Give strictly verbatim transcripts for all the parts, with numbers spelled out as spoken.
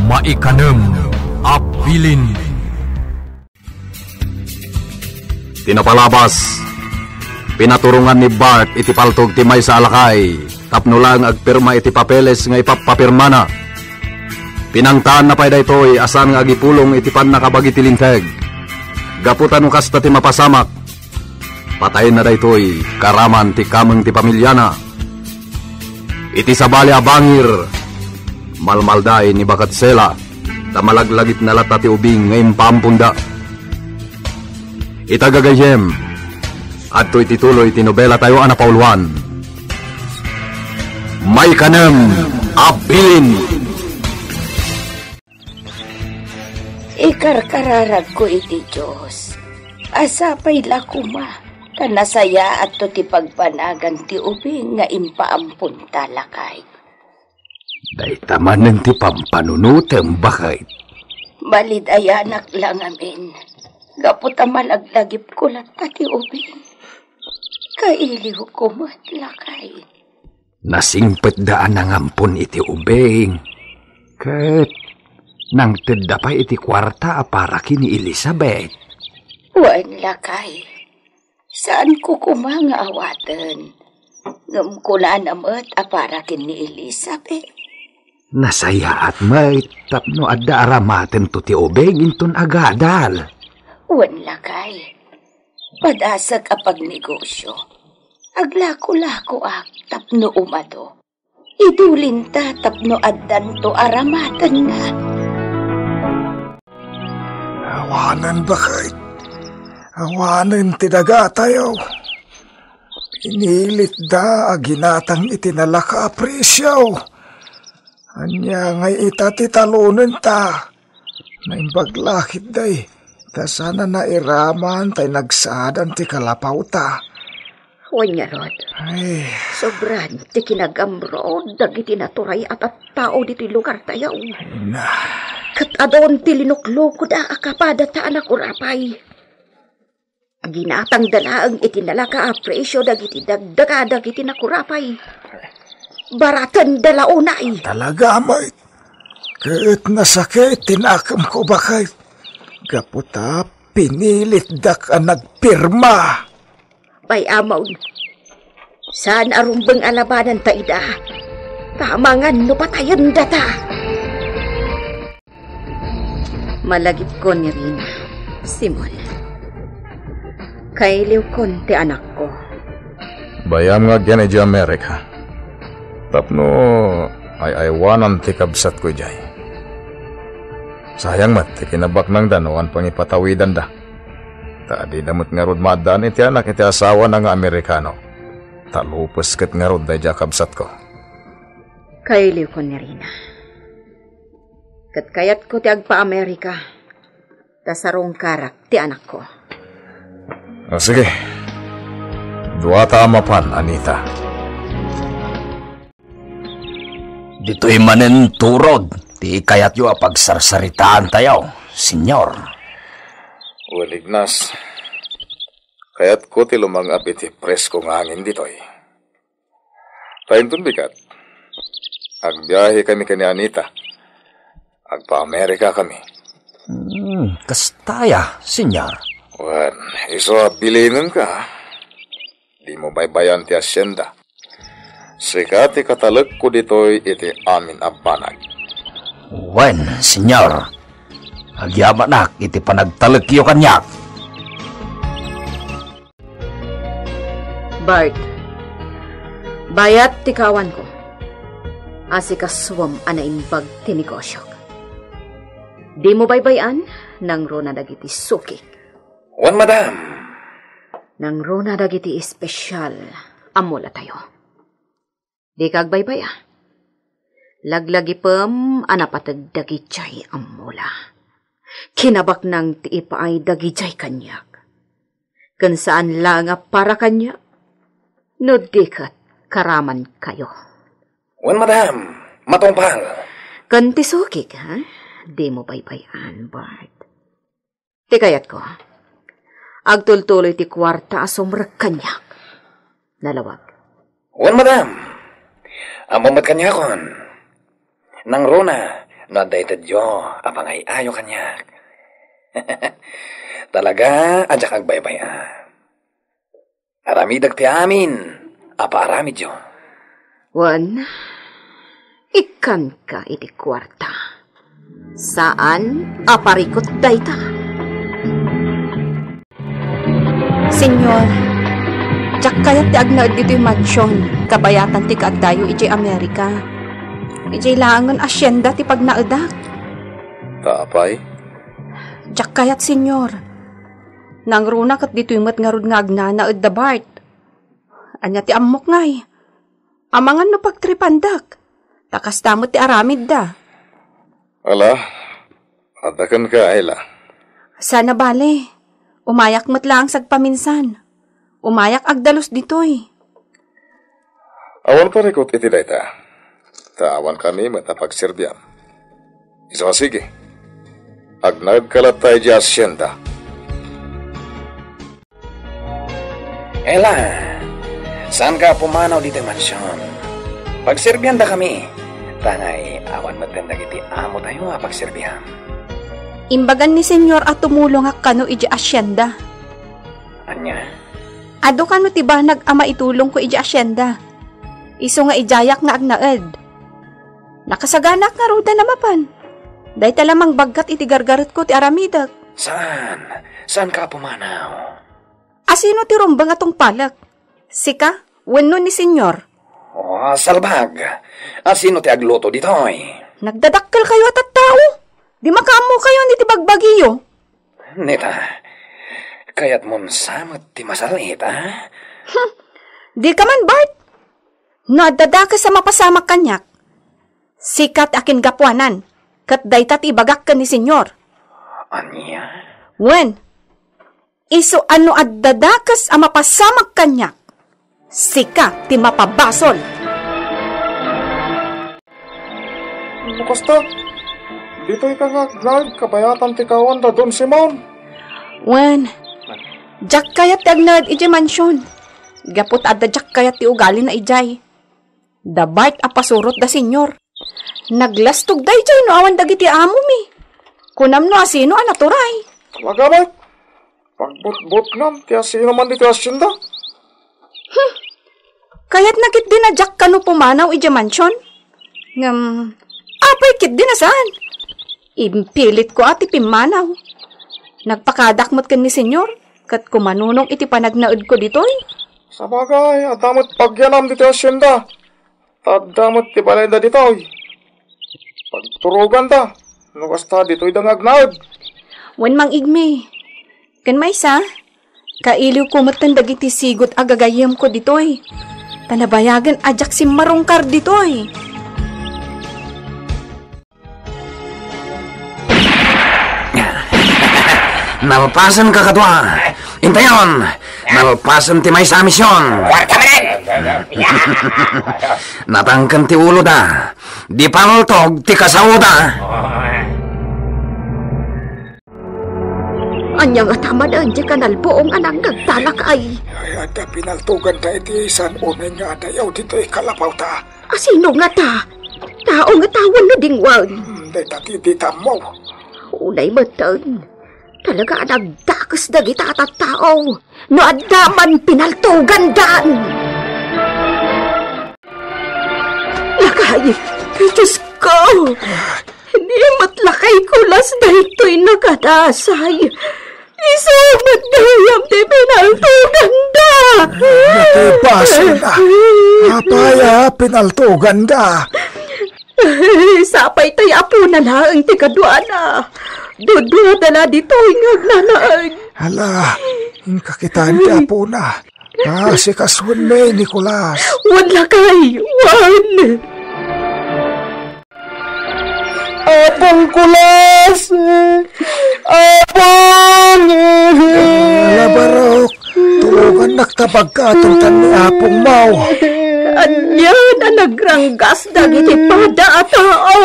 Maikanem a bilin. Ti napalabas, pinaturongan ni Bart iti paltog ti maysa a lakay tapno laeng agpirma iti papeles nga ipappapirmana. Pinangtaanna pay daytoy a saan nga agipulong iti pannakabagi ti linteg. Gapu ta no kasta ti mapasamak, patayenna daytoy karaman ti kameng ti pamiliana. Iti sabali a bangir, malmaldaay ni Baket Sela ta malaglagipna latta ti ubing nga impaamponda. Ita gagayyem, adtoy ti tuloy ti nobela tayo a napauluan. Maikanem a bilin. Ikarkararagko iti Dios a sapay la koma ta nasayaatto ti pagbanagan ti ubing nga impaamponta, lakay. Dayta manen ti pampanunotem, baket. Malidayanak la ngamin, gapu ta malaglagipko latta ti ubing. Kailiwko met, lakay. Nasingpetda a nangampon iti ubing, ket nangtedda pay iti kuarta a para ken ni Elizabeth. Wen, lakay. Saanko koma nga awaten. Ngem kunana met a para ken ni Elizabeth. Nasayaat met tapno adda aramatento ti ubing inton agadal. Wen, lakay. Padasek a pagnegosio. Aglakolakoak tapno umado. Idulinta tapno addanto aramatenna. Awanen, baket. Awanen ti dagatayo. Pinilitda a ginatang iti nalaka a presio. Ania ngay ita ti talonenta? Naimbag la ketdi ta saan a nairaman tay nagsadan ti kalapawta. Wen ngarud, ay, sobran ti kinagamrod dagiti naturay a tattao ditoy lugartayo. Ay na. Ket adun ti linuklokoda a kapada ta a nakurapay. Ginatangda laeng iti nalaka a presio dagiti dagdaga dagiti nakurapay. Baratenda la unay. Talaga met. Ket nasakit ti nakemko, baket. Gapu ta pinilitdak a nagpirma. Pay amon, saan a rumbeng a labananta ida. Tamangan no patayendata. Malagipkon ni Rina, Simon. Kailiwkon ti anakko. Bayam nga agyan idiay Amerika. Tapno ay-aywanan ti kabsatko idiay. Sayang met ti kinabaknangda no awan pangipatawidanda. Ta dida met ngarud maaddaan iti anak iti asawana nga Amerikano. Ta lupes ket ngarud daydiay a kabsatko. Kailiwkon ni Rina. Ket kayatko ti agpa-Amerika, ta sarungkarak ti anakko. Ah, sige. Duata a mapan, Anita. Ditoy manen turod ti kayatyo a pagsarsaritaantayo, Senyor. Wen, Ignas, kayatko ti lumang-ap iti presko nga angin ditoy. Ta inton bigat, agbiahekami ken ni Anita. Agpa-Amerikakami. Hmm, kasta aya, Senyor. Wen, isu a bilinenka. Dimo baybay-an ti asienda. Sika ti katalekko ditoy iti amin a banag. Wen, Senyor. Agyamanak iti panagtalekyo kaniak. Bart, bayat ti kaawanko. Asikasuem a naimbag ti negosiok. Dimo baybay-an, nangruna dagiti sukik. Wen, madam. Nangruna dagiti espesial a mulatayo. Dika agbaybay-a. Laglagipem a napateg dagidiay a mula. Kinabaknang ti ipaay dagidiay kaniak. Ken saan laeng a para kaniak, no di ket karamankayo. Wen, madam, matungpal. Ken ti sukik, ha? Dimo baybay-an, Bart. Ti kayatko, agtultuloy ti kuarta a sumrek kaniak. Nalawag. Wen, madam. Ammom met kaniakon. Nangruna, no adda itedyo a pangay-ayo kaniak. Talaga a diak agbaybay-a. Aramidek ti amin a paaramidyo. Wen, ikkanka iti kuarta. Saan a parikut dayta. Señor, diak kayat ti agnaed ditoy mansion, kabayatan ti kaaddayo idiay Amerika. Idiay laengen hacienda ti pagnaedak. Ta apay? Diak kayat, Señor. Nangruna ket ditoy met ngarud nga agnanaed da Bart. Ania ti ammok ngay? Amangan no pagtripandak. Ta kasta met ti aramidda. Ala, adda kenka, Ayla. Saan a bale. Umayak met laeng sagpaminsan. Umayak agdalus ditoy. Awan parikut iti dayta. Ta awan kami met a pagserbiam. Isu a sige. Agnaedka latta idiay hacienda. Ela, saanka a pumanaw ditoy mansion. Pagserbiandakami. Ta ngay, awan metten dagiti amotayo a pagserbiam. Imbagan ni Señor a tumulongak kano idiay hacienda. Ania? Adu kano ti banag a maitulongko idiay hacienda. Isu nga idiayak nga agnaed. Nakasaganaak ngaruden a mapan. Dayta la mangbaggat iti gargaretko ti aramidek. Saan? Saanka a pumanaw? Asino ti rumbeng a tungpalek? Sika wenno ni Señor? O, salbag. Asino ti agluto ditoy? Nagdadakkelkayo a tattao. Di makaammokayo iti bagbagiyo. Neta, kayatmon sa met ti masal-it, a? Hmm. Dika man, Bart. No adda dakes a mapasamak kaniak, sika ti akingapuanan, ket dayta ti ibagak ken ni Señor. Ania? Wen, isu a no adda dakes a mapasamak kaniak, sika ti mapabasol. No kasta, ditoyka nga agnaed kabayatan ti kaawanda Don Simon. Wen, diak kayat ti agnaed idiay mansion. Gapu ta adda diak kayat ti ugalina idiay. Da Bart a pasurot da Señor. Naglastog daydiay no awan dagiti amomi. Kunam no asino a naturay. Talaga, Bart? Pagbutbutnam ti asino man ditoy hacienda? Hmm. Kayatna ketdi a diak kano pumanaw idiay mansion. Ngem, apay ketdi a saan? Impilitko a ti pimmanaw. Nagpakadak met ken ni Señor, ket kumanunong iti panagnaedko ditoy. Sabagay, adda met pagyanam ditoy hacienda. Ta adda met ti balayda ditoy. Pagturoganda, no kasta ditoyda nga agnaed. Wen, Mang Igmi. Ken maysa, kailiwko metten dagiti sigud a gagayyemko ditoy. Ta nabayagen a diak simmarungkar ditoy. Nalpasenka kadua. Intayon, nalpasen ti maysa a mision. Kuarta manen! Natangken ti uloda. Di paltog ti kasaoda. Ania ngata manen ti kanalbuong a nangngegda lakay? Ay, adda pinaltoganda iti san unay nga adayaw ditoy kalapawta. Asino ngata? Tao ngata wenno dingwen? Hmm, dayta ti dita ammo. Unay metten. Talaga a nagdakes dagita a tattao no adda man pinaltogandan. Lakay, Diyos ko! Ni met lakay kulas daytoy nakadasay. Isu met gayam ti pinaltoganda. Ania ti basolna? Apay a pinaltoganda? Sapay tay apona laeng ti kaduana. Duduada la ditoy nga agnanaed. Hala, inka kitaen ti apona. Asikasuenmi, Nicolas. Wen lakay, wen. Apong Kulas! Apong! Ala, Barok, tulogannak ta pagkaatongtan ni apongmo. Anian a nagranggas dagiti pada a tao?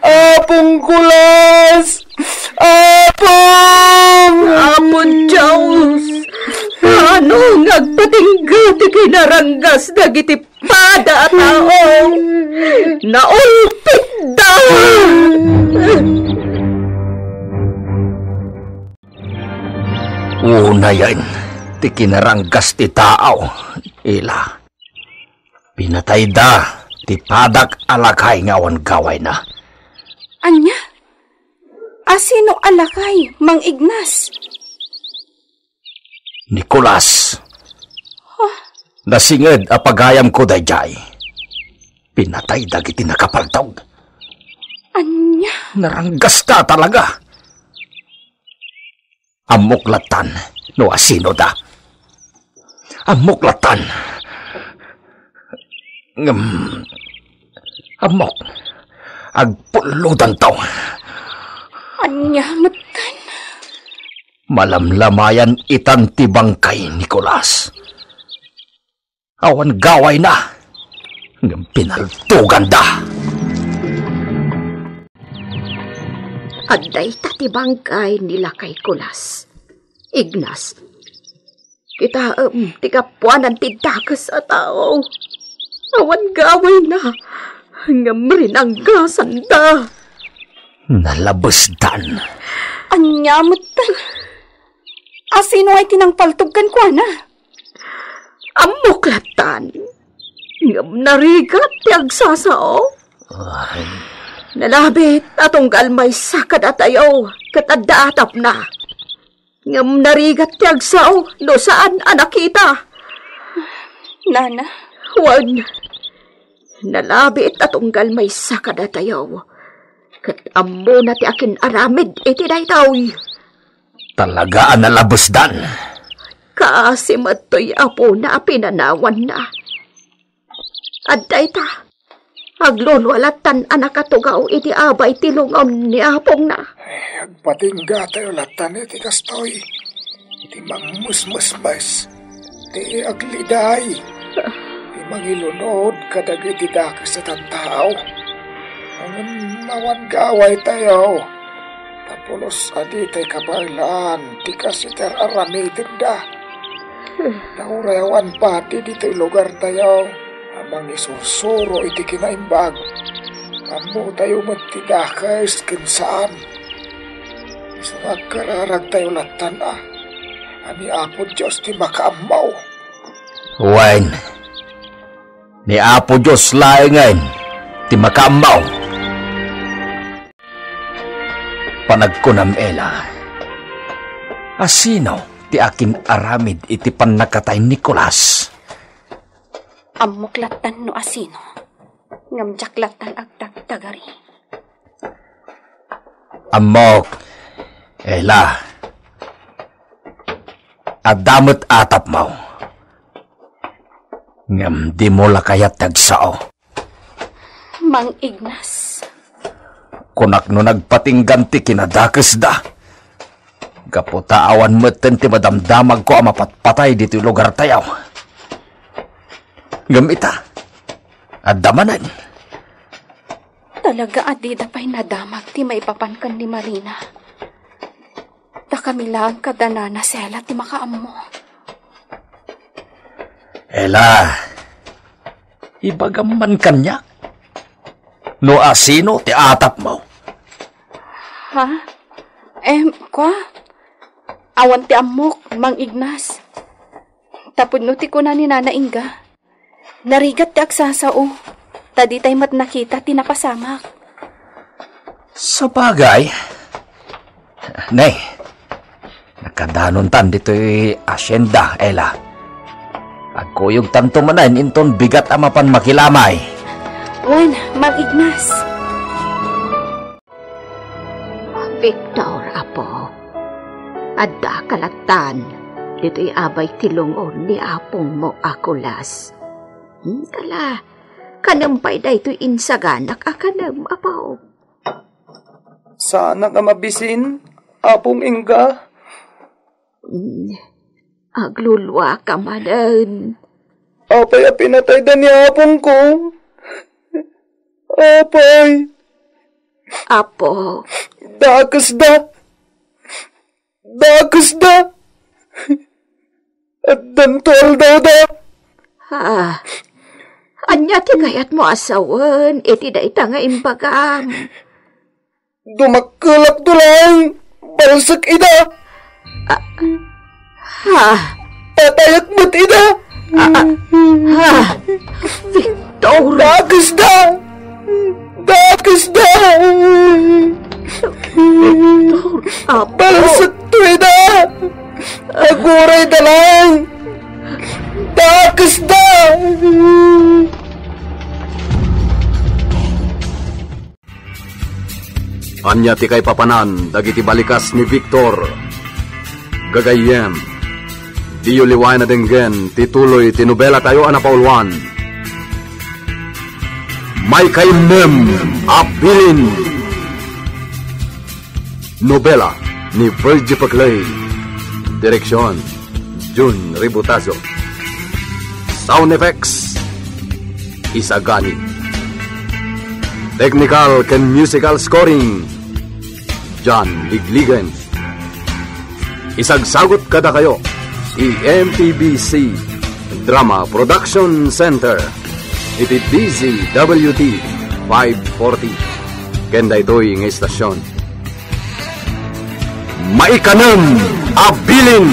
Apong Kulas! Apong! Apo Dios, ano nga agpatingga ti kinaranggas dagiti pada a tao? Naulpitda! Unayen ti kinaranggas ti tao, Ela. Pinatayda ti padak a lakay nga awan gawayna. Ania? Asino a lakay, Mang Ignas? Nicolas. Huh? Nasinged a pagayamko daydiay. Pinatay dagiti nakapaltog. Ania? Naranggasta talaga. Ammok lattan no asinoda. Ammok lattan. Ngem, ammok, agpullodanto. Ania metten? Malamlamayan itan ti bangkay, Nicolas. Awan gawayna, ngem pinaltoganda. Adda ita ti bangkay ni Lakay Colas. Ignas, kitaem ti gapuanan ti dakes a tao. Awan gawayna, ngem rinanggasanda. Nalabesdan. Ania metten? Asino ay ti nangpaltog kenkuana? Ammok lattan. Ngem narigat ti agsasao. Ay. Nalabit a tunggal maysa kadatayo ket adda atapna. Ngem narigat ti agsao no saan a nakita. Nana? Wen, nalabit a tunggal maysa kadatayo ket ammona ti akin-aramid iti daytoy. Talaga a nalabesdan. Kaasi met toy apona a pinanawanna. Adda ita, aglulua lattan a nakatugaw iti abay ti lungon ni apongna. Ay, agpatinggatayo lattan iti kastoy. Iti mangmusmusmes, ti agliday, ti mangilunod kadagiti dakes a tattao. Ngem awan gawaytayo. Ta pulos a ditay kabaelan ti kas iti ar-aramidenda. Ta uray awan padi ditoy lugartayo a mangisursuro iti kinaimbag, ammotayo met ti dakes ken saan. Isu nga agkararagtayo lattan a, a ni Apo Dios ti makaammo. Wen, ni Apo Dios laengen ti makaammo. Panagkunam, Ela, asino ti akin-aramid iti pannakatay ni Nicolas? Ammok lattan no asino, ngem diak lattan agtagtagari. Ammok, Ela, adda met atapmo. Ngem dimo la kayat ti agsao. Mang Ignas. Kunak no nagpatinggan ti kinadakesda. Gapu ta awan metten ti madamdamagko a mapatpatay ditoy lugartayo. Ngem ita, adda manen. Talaga a dida pay nadamag ti maipapan ken ni Marina. Ta kami laeng kada Nana Sela ti makaammo. Ela, ibagam man kaniak no asino ti atapmo. Ha? Em, kua? Awan ti ammok, Mang Ignas. Tapno ti kuna ni Nana Inga, narigat ti agsasao, ta ditay met nakita ti napasamak. Sabagay. Ne, nakadanontan ditoy asyenda, Ela. Agkuyogtanto manen inton bigat a mapan makilamay. Wen, Mang Ignas. Victor, apo, adda ka lattan ditoy abay ti lungon ni apongmo a Colas. Hmm, kala, kanem pay daytoy insaganak a kanem, apo? Saanak a mabisin, Apong Inga. Hmm, agluluaka manen. Apay a pinatayda ni apongko? Apay. Apo. Dakesda. Dakesda. Addanto aldawda. Ah, Ania ti kayatmo a sawen iti dayta nga imbagam? Dumakkelakto laeng, balsek ida. Ah, ha? Patayak met ida. Ah, ah, ha? Victor! Dakesda! Dakesda! Victor, apo. Balsekto ida! Agurayda laeng! Dakesda! Ania ti kaipapanan dagiti balikas ni Victor? Gagayyem, diyo liwaen a denggen ti tuloy ti nobelatayo a napauluan, Maikainnem a Bilin. Nobela ni Virgie Paclay. Direksyon, Jun Ributazo. Sound effects, Isagani. Technical ken musical scoring, John Ligligen. Isagsagut kadakayo ti M P B C Drama Production Center iti D Z W T five forty. Ken daytoy nga istasyon, Maikanem a Bilin.